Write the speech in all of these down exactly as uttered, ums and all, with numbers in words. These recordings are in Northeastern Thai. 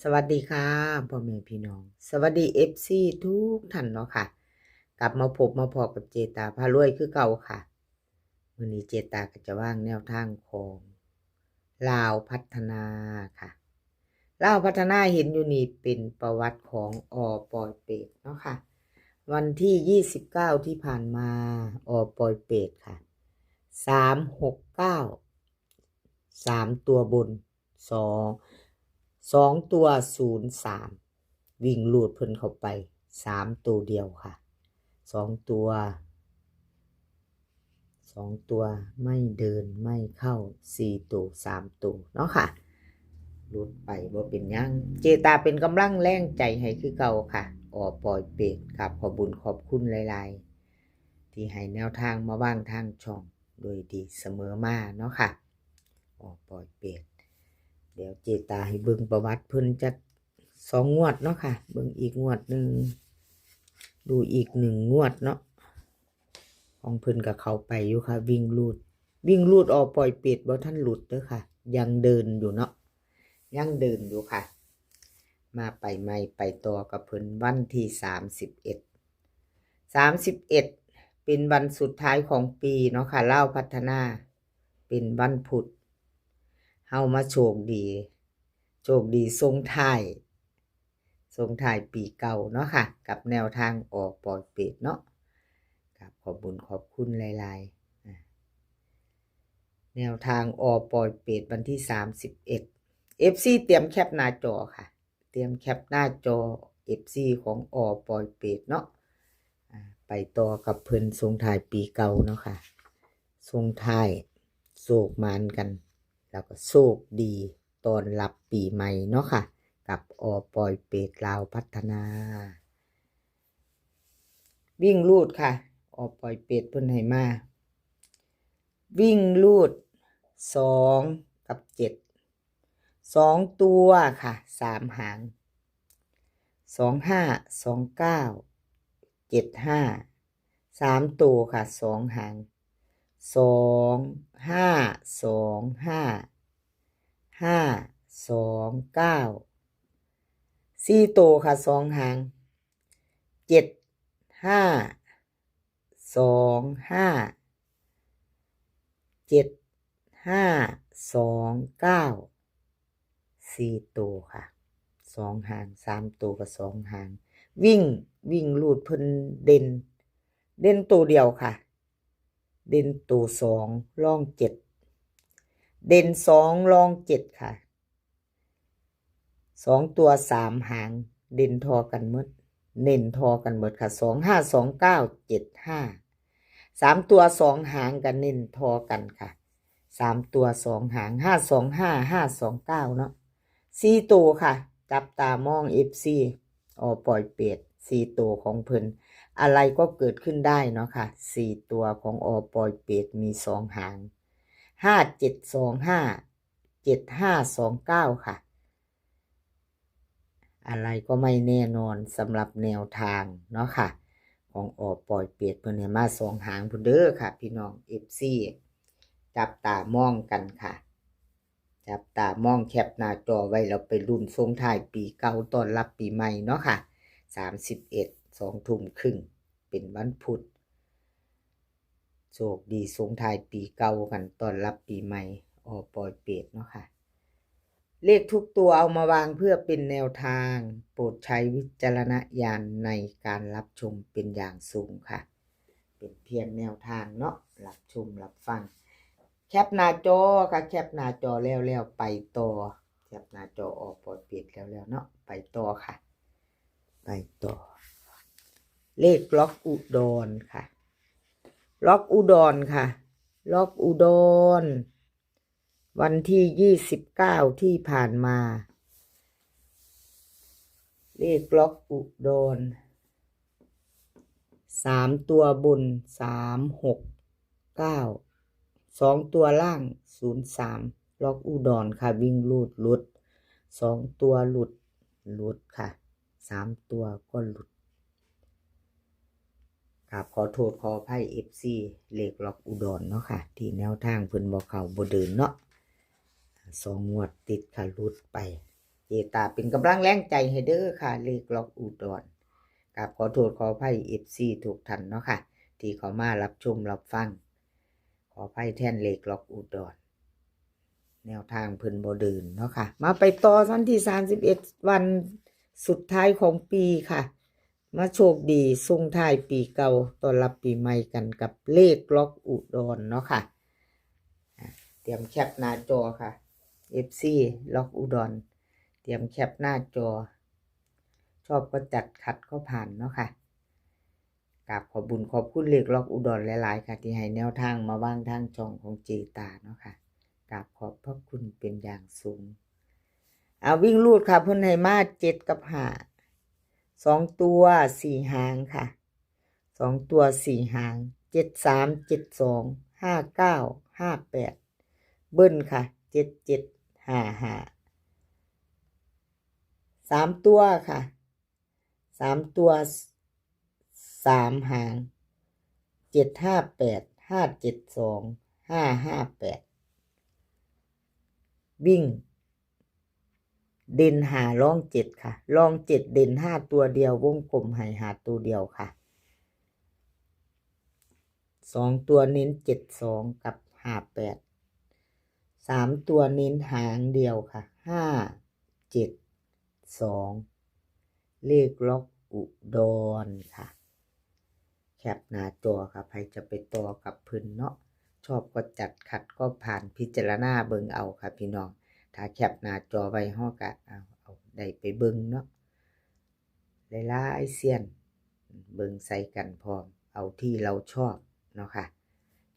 สวัสดีค่ะ พ่อแม่พี่น้อง สวัสดี เอฟซี ทุกท่านเนาะค่ะ กลับมาพบมาพ้อกับเจตาพารวยคือเก่าค่ะ มื้อนี้เจตาก็จะวางแนวทางของลาวพัฒนาค่ะ ลาวพัฒนาเห็นอยู่นี่เป็นประวัติของ อ.ปอยเปต เนาะค่ะ วันที่ ยี่สิบเก้า ที่ผ่านมา อ.ปอยเปต ค่ะ สามหกเก้า สามตัวบน สอง สองตัว ศูนย์สาม วิ่งลูดเพิ่นเข้าไป สามตัวเดียวค่ะ สองตัว สองตัวไม่เดินไม่เข้า สี่ตัว สามตัวเนาะค่ะ หลุดไปบ่เป็นหยัง เจตาเป็นกำลังแรงใจให้คือเก่าค่ะ อ.ปอยเปต ครับ ขอบบุญขอบคุณหลายๆ ที่ให้แนวทางมาวางทางช่องโดยดีเสมอมาเนาะค่ะ อ.ปอยเปต เดี๋ยวเจตาให้เบิ่งประวัติเพิ่นจักสองงวดเนาะค่ะ เบิ่งอีกงวดหนึ่ง ดูอีกหนึ่งงวดเนาะ ของเพิ่นก็เข้าไปอยู่ค่ะ วิ่งลูด วิ่งลูด อ.ปอยเปต บ่ทันหลุดเด้อค่ะ ยังเดินอยู่เนาะ ยังเดินอยู่ค่ะ มาไปใหม่ไปต่อกับเพิ่นวันที่ สามสิบเอ็ด สามสิบเอ็ด เป็นวันสุดท้ายของปีเนาะค่ะ ลาวพัฒนา เป็นวันพุธ เฮามาโชคดี โชคดีส่งท้าย ส่งท้ายปีเก่าเนาะค่ะ กับแนวทาง อ.ปอยเปต เนาะ ครับ ขอบบุญขอบคุณหลายๆ อ่า แนวทาง อ.ปอยเปต วันที่ สามสิบเอ็ด เอฟซี เตรียมแคปหน้าจอค่ะ เตรียมแคปหน้าจอ เอฟซี ของ อ.ปอยเปต เนาะ อ่า ไปต่อกับเพิ่นส่งท้ายปีเก่าเนาะค่ะ ส่งท้ายโชคหมานกัน แล้วก็โชคดีต้อนรับปีใหม่เนาะค่ะ กับ อ.ปอยเปต ลาวพัฒนา วิ่งลูดค่ะ อ.ปอยเปต เพิ่นให้มา วิ่งลูด สอง กับ เจ็ด สองตัวค่ะ สามหาง สองห้า สองเก้า เจ็ดห้า สามตัวค่ะ สองหาง สองห้า สองห้า ห้าสองเก้า สี่ตัวค่ะ สองหาง เจ็ดห้า สองห้า เจ็ดห้า สองเก้า สี่ตัวค่ะ สองหาง สามตัวกับสองหาง วิ่ง วิ่งลูดเพิ่นเด่น เด่นตัวเดียวค่ะ เด่นตัวสอง รองเจ็ด เด่นสอง รองเจ็ดค่ะ สองตัวสามหาง เด่นทอกันหมด เน้นทอกันหมดค่ะ สองห้า สองเก้า เจ็ดห้า สามตัวสองหางก็เน้นทอกันค่ะ สามตัวสองหาง ห้าสองห้า ห้าสองเก้า เนาะ สี่ตัวค่ะ จับตามอง เอฟซี อ.ปอยเปต สี่ตัวของเพิ่น อะไรก็เกิดขึ้นได้เนาะค่ะ สี่ตัวของ อ.ปอยเปต มีสองหาง ห้าเจ็ดสองห้า เจ็ดห้าสองเก้า ค่ะ อะไรก็ไม่แน่นอนสำหรับแนวทางเนาะค่ะ ของ อ.ปอยเปต เพิ่นให้มาสองหางพุ้นเด้อค่ะ พี่น้อง เอฟซี จับตามองกันค่ะ จับตามองแคปหน้าจอไว้ แล้วไปลุ้นส่งท้ายปีเก่าต้อนรับปีใหม่เนาะค่ะ สามสิบเอ็ด สองทุ่มครึ่ง เป็นวันพุธ โชคดีส่งท้ายปีเก่ากันต้อนรับปีใหม่ อ.ปอยเปต เนาะค่ะ เลขทุกตัวเอามาวางเพื่อเป็นแนวทาง โปรดใช้วิจารณญาณในการรับชมเป็นอย่างสูงค่ะ เป็นเพียงแนวทางเนาะ รับชมรับฟัง แคปหน้าจอค่ะ แคปหน้าจอแล้วแล้วไปต่อ แคปหน้าจอ อ.ปอยเปต แล้วแล้วเนาะ ไปต่อค่ะ ไปต่อ เลขล็อกอุดรค่ะ ล็อกอุดรค่ะ ล็อกอุดร วันที่ ยี่สิบเก้า ที่ผ่านมา เลขล็อกอุดร สามตัวบน สามหกเก้า สองตัวล่าง ศูนย์สาม ล็อกอุดรค่ะ วิ่งรูดหลุด สองตัวหลุด หลุดค่ะ สามตัวก็หลุด ครับ ขอโทษขออภัย เอฟซี เลขล็อกอุดรเนาะค่ะ ที่แนวทางเพิ่นบ่เข้าบ่เดินเนาะ สองงวดติดค่ะ หลุดไป ตาเป็นกำลังแรงใจให้เด้อค่ะ เลขล็อกอุดร กราบขอโทษขออภัย เอฟซี ทุกท่านเนาะค่ะ ที่เข้ามารับชมรับฟัง ขออภัยแทนเลขล็อกอุดร แนวทางเพิ่นบ่เดินเนาะค่ะ มาไปต่อวันที่สามสิบเอ็ด วันสุดท้ายของปีค่ะ มาโชคดีส่งท้ายปีเก่าต้อนรับปีใหม่กันกับเลขล็อกอุดรเนาะค่ะ อ่ะ เตรียมแคปหน้าจอค่ะ เอฟซี ล็อกอุดร เตรียมแคปหน้าจอ ชอบก็จัด ขัดก็ผ่านเนาะค่ะ กราบขอบบุญขอบคุณเลขล็อกอุดรหลายๆค่ะ ที่ให้แนวทางมาวางทางช่องของเจตาเนาะค่ะ กราบขอบพระคุณเป็นอย่างสูง เอาวิ่งรูดค่ะ เพิ่นให้มาเจ็ดกับห้า สองตัวสี่หางค่ะ สองตัวสี่หาง เจ็ดสาม เจ็ดสอง ห้าเก้า ห้าแปด เบิ้ลค่ะ เจ็ดเจ็ด ห้าห้า สามตัวค่ะ สามตัวสามหาง เจ็ดห้าแปด ห้าเจ็ดสอง ห้าห้าแปด วิ่ง เด่นห้ารองเจ็ดค่ะ รองเจ็ดเด่นห้าตัวเดียว วงกลมให้ห้าตัวเดียวค่ะ สองตัวเน้นเจ็ดสองกับห้าแปด สามตัวเน้นหางเดียวค่ะ ห้าเจ็ดสอง เลขล็อกอุดรค่ะ แคปหน้าจอค่ะ ใครจะไปต่อกับเพิ่นเนาะ ชอบก็จัด ขัดก็ผ่าน พิจารณาเบิ่งเอาค่ะพี่น้อง ถ้าแคปหน้าจอไว้เฮาก็เอา เอาได้ไปเบิ่งเนาะ หลายๆเซียน เบิ่งใส่กันพร้อม เอาที่เราชอบเนาะค่ะ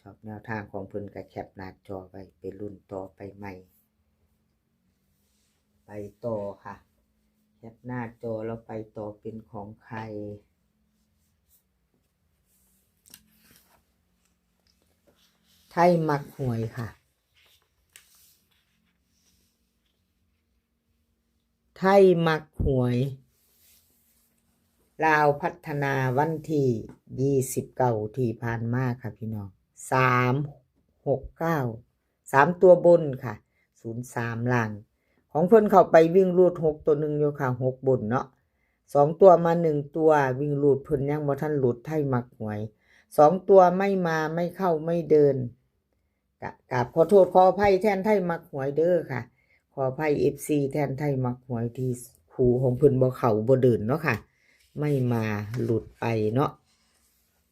ชอบแนวทางของเพิ่นก็แคปหน้าจอไว้ ไปลุ้นต่อไปใหม่ ไปต่อค่ะ แคปหน้าจอแล้วไปต่อเป็นของใคร ไทยมักหวยค่ะ ไทยมักหวย ลาวพัฒนาวันที่ยี่สิบเก้าที่ผ่านมาค่ะพี่น้อง สามหกเก้า สามตัวบนค่ะ ศูนย์สาม ล่าง ของเพิ่นเข้าไปวิ่งรูดหกตัวหนึ่งอยู่ค่ะ หกบนเนาะ สองตัวมาหนึ่งตัว วิ่งรูดเพิ่นยังบ่ทันหลุด ไทยมักหวย สองตัวไม่มาไม่เข้าไม่เดิน กะ กราบขอโทษขออภัยแทนไทยมักหวยเด้อค่ะ ขออภัย เอฟซี แทนไทยมักหวยที่คู่ของเพิ่นบ่เข้าบ่เดินเนาะค่ะ ไม่มาหลุดไปเนาะ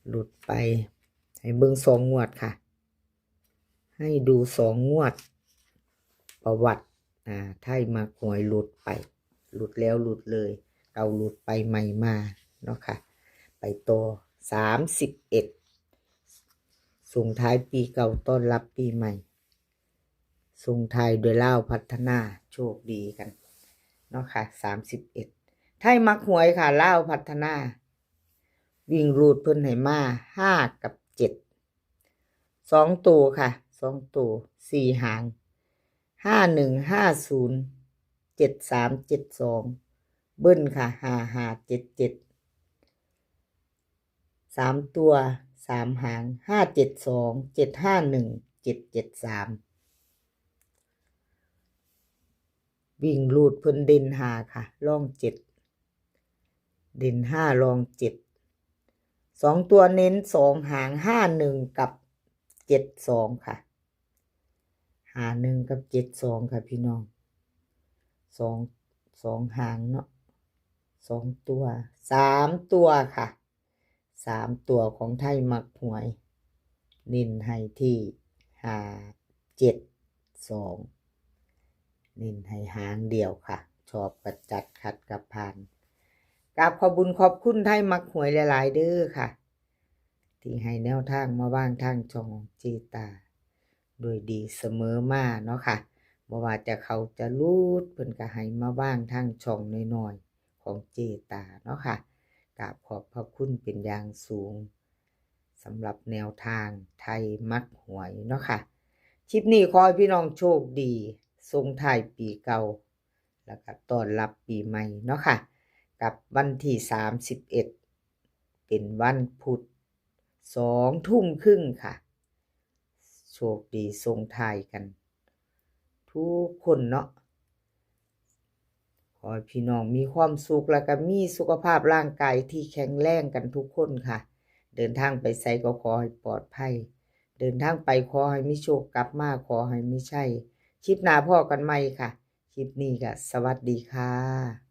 หลุดไป ให้เบิ่งสองงวดค่ะ ให้ดูสองงวด ประวัติ อ่า ไทยมักหวยหลุดไป หลุดแล้วหลุดเลย เก่าหลุดไปใหม่มาเนาะค่ะ ไปต่อ สามสิบเอ็ด ส่งท้ายปีเก่าต้อนรับปีใหม่ ส่งท้ายด้วยลาวพัฒนา โชคดีกันเนาะค่ะ สามสิบเอ็ด ไทยมักหวยค่ะ ลาวพัฒนา วิ่งรูดเพิ่นให้มา ห้ากับเจ็ด สองตัวค่ะ สองตัว สี่หาง ห้าหนึ่ง ห้าศูนย์ เจ็ดสาม เจ็ดสอง เบิ้ลค่ะ ห้าห้า เจ็ดเจ็ด สามตัว สามหาง ห้าเจ็ดสอง เจ็ดห้าหนึ่ง เจ็ดเจ็ดสาม วิ่งรูดเพิ่นเด่นห้าค่ะ รองเจ็ด เด่นห้า รองเจ็ด สองตัวเน้นสองหาง ห้าหนึ่ง กับ เจ็ดสอง ค่ะ ห้าหนึ่ง กับ เจ็ดสอง ค่ะพี่น้อง สอง สองหางเนาะ สองตัว สามตัวค่ะ สามตัวของไทยมักหวย เน้นให้ที่ ห้าเจ็ดสอง เน้นให้หางเดียวค่ะ ชอบก็จัด ขัดก็ผ่าน กราบขอบบุญขอบคุณไทยมักหวยหลายๆเด้อค่ะ ที่ให้แนวทางมาวางทางช่องเจตา โดยดีเสมอมาเนาะค่ะ บ่ว่าจะเข้าจะหลุด เพิ่นก็ให้มาวางทางช่องน้อยๆของเจตาเนาะค่ะ กราบขอบพระคุณเป็นอย่างสูง สำหรับแนวทางไทยมักหวยเนาะค่ะ คลิปนี้ขอให้พี่น้องโชคดี ส่งท้ายปีเก่า แล้วก็ต้อนรับปีใหม่เนาะค่ะ กับวันที่ สามสิบเอ็ด เป็นวันพุธ สองทุ่มครึ่งค่ะ โชคดีส่งท้ายกัน ทุกคนเนาะ อให้พี่น้องมีความสุข แล้วก็มีสุขภาพร่างกายที่แข็งแรงกันทุกคนค่ะ เดินทางไปไสก็ขอให้ปลอดภัย เดินทางไปขอให้มีโชค กลับมาขอให้มีชัย คลิปหน้าพ้อกันใหม่ค่ะ คลิปนี้ก็สวัสดีค่ะ